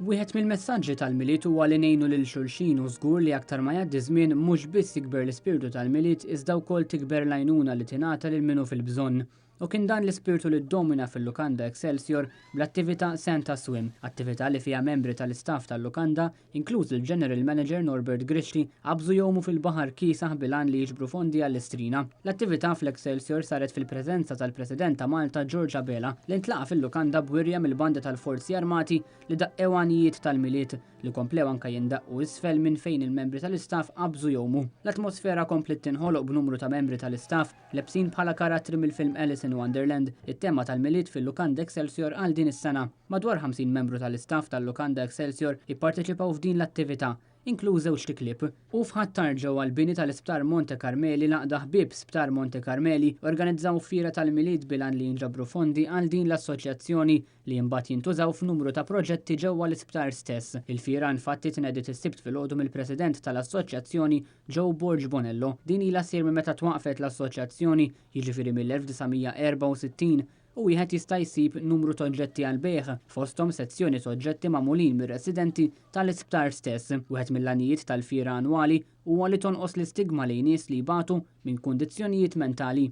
Wieħed mill-messaġġi tal-Milied huwa li ngħinu lil xulxin u żgur li aktar ma jgħaddi żmien mhux biss jikber l-ispirtu tal-Milied iżda wkoll tikber l-għajnuna li tingħata lil min hu fil-bżonn. U kien dan l-ispirtu li ddomina fil-lukanda Excelsior bl-attività Santa Swim, attività li fiha membri tal-istaff tal-lukanda, inkluż il-General Manager Norbert Grixti, qabżu jgħumu fil-baħar kiesaħ bil-għan li jiġbru fondi għall-Istrina. L-attività fl-Excelsior saret fil-preżenza tal-President ta' Malta George Abela li ntlaqa' fil-lukanda b'wirja mill-banda tal-Forzi Armati li daqqew għanijiet tal-Milied li komplew anke jindaqqu isfel minn fejn il-membri tal-istaff qabżu jgħumu. L-atmosfera kompliet tinħoloq b'numru ta' membri tal-istaff lebsin bħala karattri mill-film Alice in Wonderland, it-tema tal-Milied fil-Lukanda Excelsior għal din is-sena. Madwar 50 membru tal-istaff tal-Lukanda Excelsior ipparteċipaw f'din l-attività, inkluż żewġt iklieb. U f'Ħ'Attard ġewwa l-bini tal-Isptar Monte Carmeli l-Għaqda Ħbieb Sptar Monte Carmeli organizzaw fiera tal-Milied bil-għan li jinġabru fondi għal din l-assoċjazzjoni li imbagħad jintużaw f'numru ta' proġetti ġewwa l-isptar stess. Il-fiera infatti tnediet is-Sibt filgħodu mill-President tal-assoċjazzjoni Joe Borg Bonello. Din ilha ssir minn meta twaqqfet l-assoċjazzjoni, jiġifieri mill-1964, u wieħed jista' jsib numru t'oġġetti għall-bejgħ, fosthom sezzjoni t'oġġetti magħmulin mir-residenti tal-isptar stess. Wieħed mill-għanijiet tal-fiera annwali huwa li tonqos l-istigma lejn nies li jbatu minn kundizzjonijiet mentali.